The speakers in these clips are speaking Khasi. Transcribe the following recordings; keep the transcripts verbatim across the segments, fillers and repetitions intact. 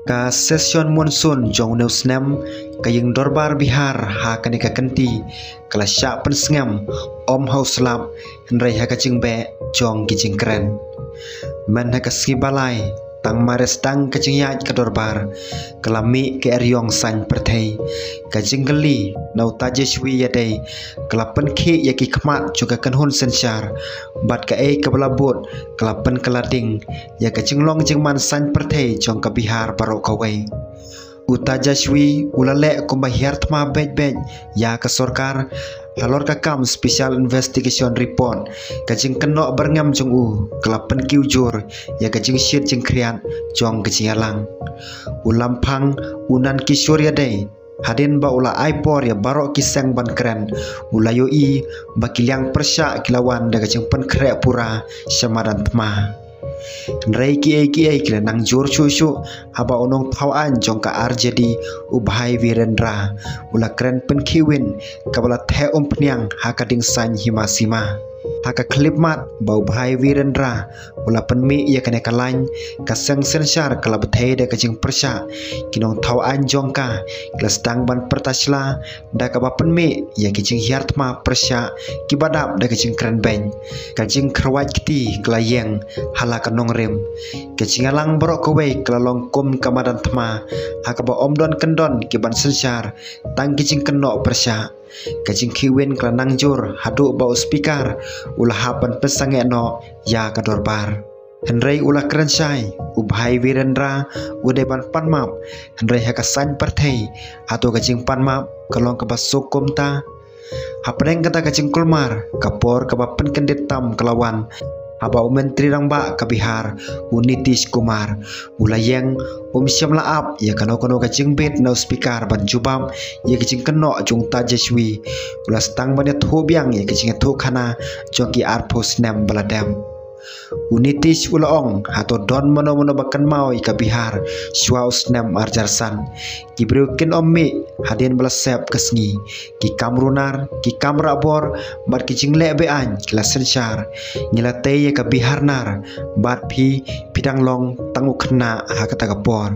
Ka session monsoon jong u snem ka ïing dorbar Bihar ha kane ka kynti ka la shah pynsngem, ym ha u slap hynrei ha ka jingbeh jong ki jingkren. Myn ha ka sngi ba lai, tang mar sdang ka jingïaid ka dorbar, ka la mih ka eriong saiñ pyrthei. Ka jingkylli na u Tejashwi ïadei ka la pynkhih ïa ki khmat jong ka kynhun synshar, bad kaei kaba la bud ka la pynkylla ding ïa ka jinglong jingman saiñ pyrthei jong ka Bihar baroh kawei. U Tejashwi u la leh kumba hiar thma beit beit ïa ka sorkar halor ka kam Special Investigation Report, ka jingkynnoh byrngem jong u ka la pynkiew jur ïa ka jingshit jingkhriat jong ka jingïalang. U Lamphang u Nandkishore ïadei, hadien ba u la ai por ïa baroh ki seng ban kren, u la ïohi ba ki liang pyrshah ki la wan da ka jingpynkhreh pura sha madan thma. Hynrei kiei kiei ki la nang jur shuh shuh haba u nongthaw aiñ jong ka R J D, u Bhai Virendra, u la kren pynkhih win kaba la theh umphniang ha ka dieng saiñ hima sima. Ha ka khyllipmat ba u Bhai Virendra u la pynmih ïa kane ka laiñ, ka seng synshar ka la bthei da ka jingpyrshah. Ki nongthaw aiñ jong ka ki la sdang ban pyrta sla da kaba pynmih ïa ki jinghiar thma pyrshah kiba dap da ka jingkren beiñ. Ka jingkyrwat kti ka la ïeng ha la ka nongrim. Ka jingïalang baroh kawei ka la long kum ka madan thma ha kaba ym don kyndon ki ban synshar, tang ki jingkynnoh pyrshah. Ka jingkhih win ka la nang jur haduh ba u speaker u la hap ban pynsangeh noh ïa ka dorbar. Hynrei u la kren shai, u Bhai Virendra u dei ban pan map, hynrei ha ka saiñ pyrthei hato ka jingpan map ka long kaba suk kumta? Hapdeng kata ka jingkulmar, ka por kaba pynkyndit tam ka la wan haba u Myntri Rangbah ka Bihar, u Nitish Kumar, u la ïeng, um shym la ap ïa kano kano ka jingbit na u speaker ban jubab ïa ka jingkynnoh jong u Tejashwi. U la sdang ban ïathuh biang ïa ka jingïathuhkhana jong ki arphew snem ba la dep. U Nitish u la ong, hato don mano mano ba kynmaw ïa ka Bihar shuwa u snem arhajar san? Ki briew kin ym mih hadien ba la sep ka sngi. Ki kam runar, ki kam rah bor bad ki jingleh be-aiñ ki la synshar. Ngi la tei ïa ka Bihar nar, bad phi, phi dang long tang u khynnah ha kata ka por.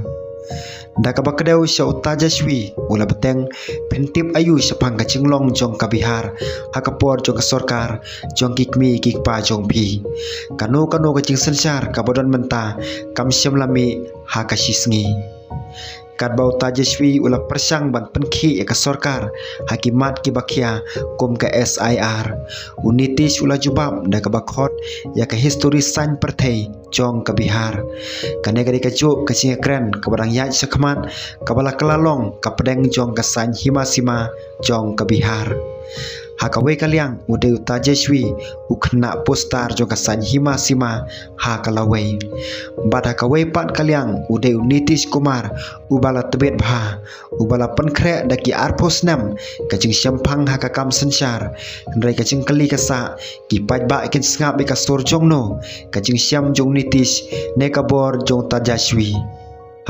Da kaba kdew sha u Tejashwi u la bteng, phin tip aïu shaphang ka jinglong jong ka Bihar ha ka por jong ka sorkar jong ki kmie ki kpa jong phi? Kano kano ka jingsynshar kaba don mynta kam shym la mih ha ka shisngi. Katba u Tejashwi u la pyrshang ban pynkhih ïa ka sorkar ha ki mat kiba khia kum ka S I R, u Nitish u la jubab da kaba khot ïa ka histori saiñ pyrthei jong ka Bihar. Kane ka dei kajuh ka jingïakren kaba dang ïaid shakhmat, kaba la kylla long ka pdeng jong ka saiñ hima sima jong ka Bihar. Ha kawei ka liang u dei u Tejashwi, u khynnah poster jong ka saiñ hima sima ha ka lawei. Bad ha kawei pat ka liang u dei u Nitish Kumar, uba la tbit bha, uba la pynkhreh da ki arphew snem ka jingshemphang ha ka kam synshar. Hynrei ka jingkylli ka sah, ki paidbah kin sngap ïa ka sur jong no, ka jingshem jong u Nitish ne ka bor jong u Tejashwi?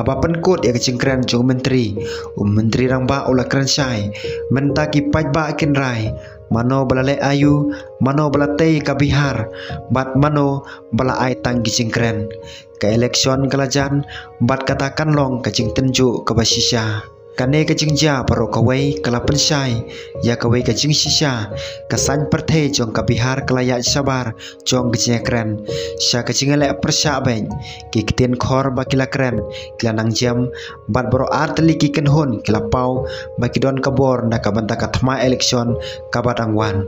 Haba pynkut ïa ka jingkren jong u Myntri, u Myntri Rangbah u la kren shai, mynta ki paidbah kin rai mano ba la leh aïu, mano ba la tei ka Bihar, bad mano ba la ai tang ki jingkren. Ka election ka la jan, bad kata kan long ka jingtynjuh kaba shisha. Kane ka jingjia baroh kawei ka la pynshai ïa kawei ka jingshisha, ka saiñ pyrthei jong ka Bihar ka la ïaid shabar jong ka jingïakren sha ka jingïaleh pyrshah beiñ. Ki ktien khor ba ki la kren ki la nang jem, bad baroh artylli ki kynhun ki la paw ba ki don ka bor na ka bynta ka thma election kaba dang wan.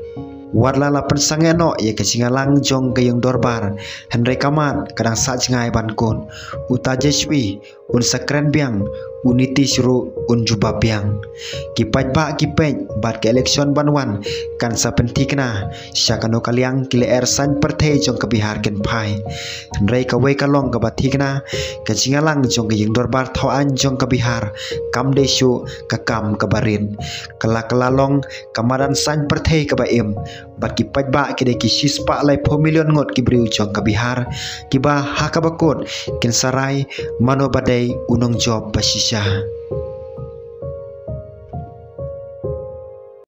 Wat la la pynsangeh noh ïa ka jingïalang jong ka ïing dorbar, hynrei ka mat ka dang sah jngai ban kut. U Tejashwi un sa kren biang, u Nitish ruh un jubab biang. Ki paidbah ki peit bad ka election ban wan kan sa pynthikna sha kano ka liang ki lyer saiñ pyrthei jong ka Bihar kin phai. Hynrei kawei ka long kaba thikna, ka jingïalang jong ka ïing dorbar thaw aiñ jong ka Bihar kam dei shuh ka kam kaba rit. Ka la kylla long ka madan saiñ pyrthei kaba im, bad ki paidbah ki dei ki shispah laiphew million ngut ki briew jong ka Bihar, kiba ha kaba kut kin sa rai mano ba dei u nongjop ba shisha.